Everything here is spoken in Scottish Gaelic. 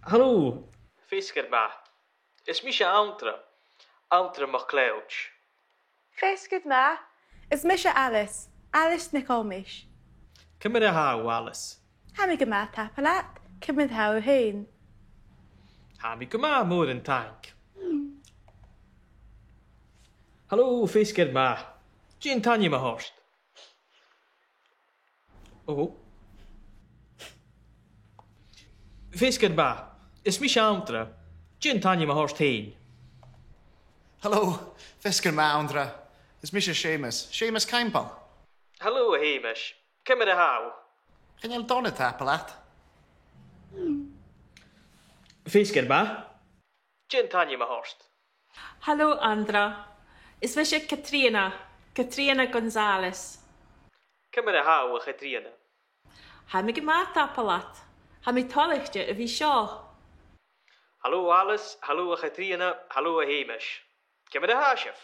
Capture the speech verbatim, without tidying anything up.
Halò. Feasgar math. Is mise Anndra, Anndra MacLeòid. Feasgar math. Is mise Alice, Alice NicThòmais. Ciamar a tha thu, Alice? Tha mi gu math, tapadh leat. Ciamar a tha thu fhèin? Tha mi gu math, mòran taing. Halò, feasgar math. Dè an t-ainm a th' ort? Ò. Feasgar math. Is mise Anndra. Dè an t-ainm a th' ort fhèin? Halò, feasgar math, Anndra. Is mise Seumas, Seumas Caimbeul. Halò, a Sheumais. Ciamar a tha thu? Chan eil dona, tapadh leat. Feasgar math. Dè an t-ainm a th' ort? Halò, Anndra. Is mise Catrìona, Catrìona Gonzalez. Ciamar a tha thu, a Chatrìona? Tha mi gu math, tapadh leat. Tha mi toilichte a bhith seo. Halò, Alice, halò, a Chatrìona, halò, a Sheumais. Ciamar a tha sibh?